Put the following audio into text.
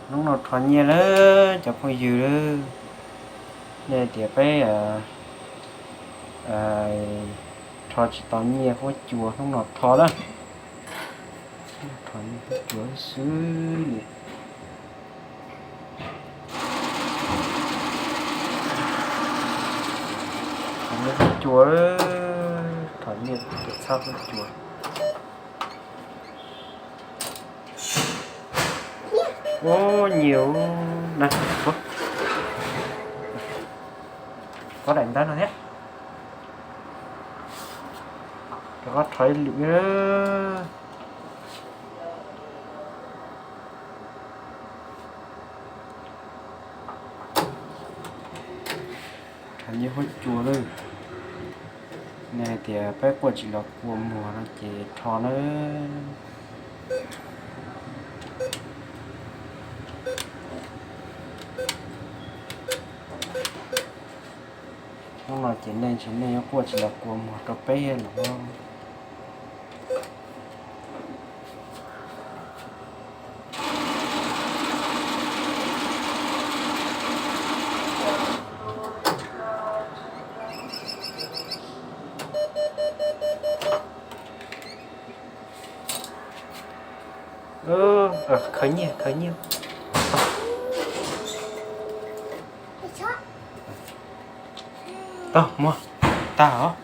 Hnub no rho nyiaj lawm cov phooj ywg lawm. Nej tias peb rho tsis tau nyiaj huab cua, hnub no rho lawm. Rho nyiaj huab cua xwb li. Rho nyiaj huab cua, rho nyiaj txhab huab cua. Ua nyiaj na, kuv daim ntawv no thiab. Rov qab rho ib lwm. Rho nyiaj huab cua lawm. Nej hais tias peb quaj tsis los kua muag no ces rho nawb. Hnub no ces nej ntshe nej yuav quaj tsis los kua muag rau peb lawm. Khaws nyiaj, khaws nyiaj. Tau muag, tag os.